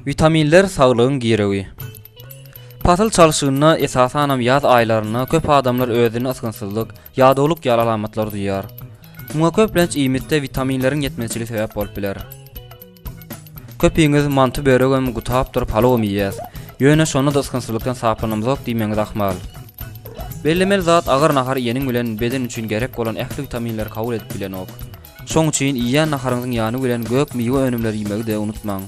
Witaminler saglygyň girewi. Pasyl çalşygynda, esasanam ýaz aýlarynda köp adamlar özünde ysgynsyzlyk, ýadawlyk ýaly alamatlary duýýar. Muňa köplenç iýmitde witaminleriň ýetmezçiligi sebäp bolup biler. Köpiňiz manty böregem gutapdyr palowam iýýäs. Ýöne şonda-da ysgynsyzlykdan saplanamzok diýmegiňiz ahmal. Bellemeli zat agyr nahar iýeniň bilen beden üçin gerek bolan ähli witaminleri kabul edip bilenok. Şoň üçin iýýän naharyňyzyň ýany bilen gök miwe önümleri iýmegi-de unutmaň.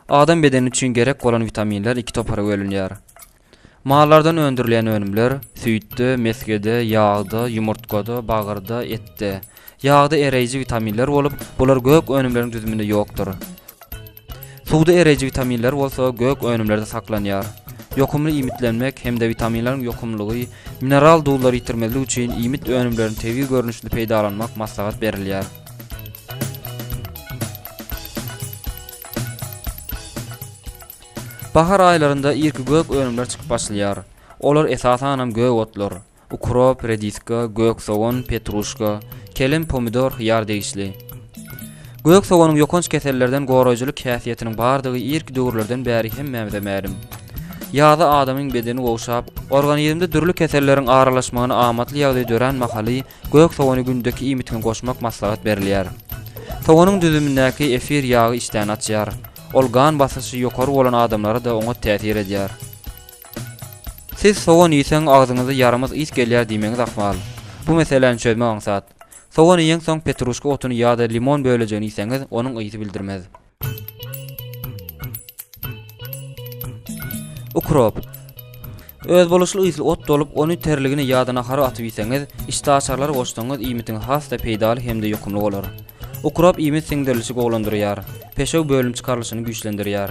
Adam bedeni üçin gerek bolan witaminler iki topara bölünýär. Mallardan öndürilýän önümler, süýtde, mesgede, ýagda, ýumurtgada, bagyrda, etde. Ýagda ereýji witaminler bolup, bular gök önümleriň düzüminde ýokdur. Suwda ereýji witaminler bolsa gök önümlerde saklanýar. Ýokumly iýmitlenmek hem-de witaminleriň ýokumlylygy, mineral duzlary ýitirmezlik üçin iýmit önümlerini tebigy görnüşde peýdalanmak maslahat berilýär. Bahar aýlarynda irki gök önümler çykyp başlaýar. Olar esasanam gök otlar. Ukrop, rediska, gök sogan, petruşka, kelem, pomidor, hyýar degişli. Gök soganyň ýokanç kesellerden goraýjylyk häsiýetiniň bardygy irki döwürlerden bäri hemmämize mälim. Ýazda adamyň bedeni gowşap, organizmde dürli keselleriň aralaşmagyna amatly ýagdaý dörän mahaly gök sogany gündeki iýmitiňe goşmak maslahat berilýär. Soganyň düzümindäki efir ýagy işdäni açýar. Ol gan basyşy ýokary bolan adamlara-da oňat täsir edýär. Siz sogan iýseň agzyňyzda ýaramaz ys gelýär diýmegiňiz ahmal. Bu meseläni çözmek aňsat. Sogan iýeňsoň petruşka otuny ýa-da limon bölejigini iýseňiz, onuň ysy bildirmez. Ukrop. Özboluşly ysly ot bolup, ony terligine ýa-da nahara atyp iýseňiz, işdäaçarlara goşsaňyz iýmitiňiz has-da peýdaly hem-de ýokumly bolar. Ukrop iýmit siňdirilişi gowulandyrýar, peşew bölünip çykarylyşyny güýçlendirýär.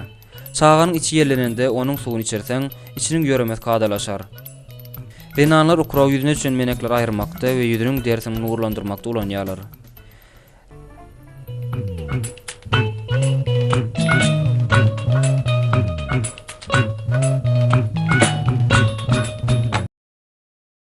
Çaganyň içi ýellenende onuň suwuny içirseň, içiniň ýöremesi kadalaşar. Zenanlar ukroby ýüzüne düşen menekleri aýyrmakda we ýüzüniň derisini nurlandyrmakda ulanýarlar.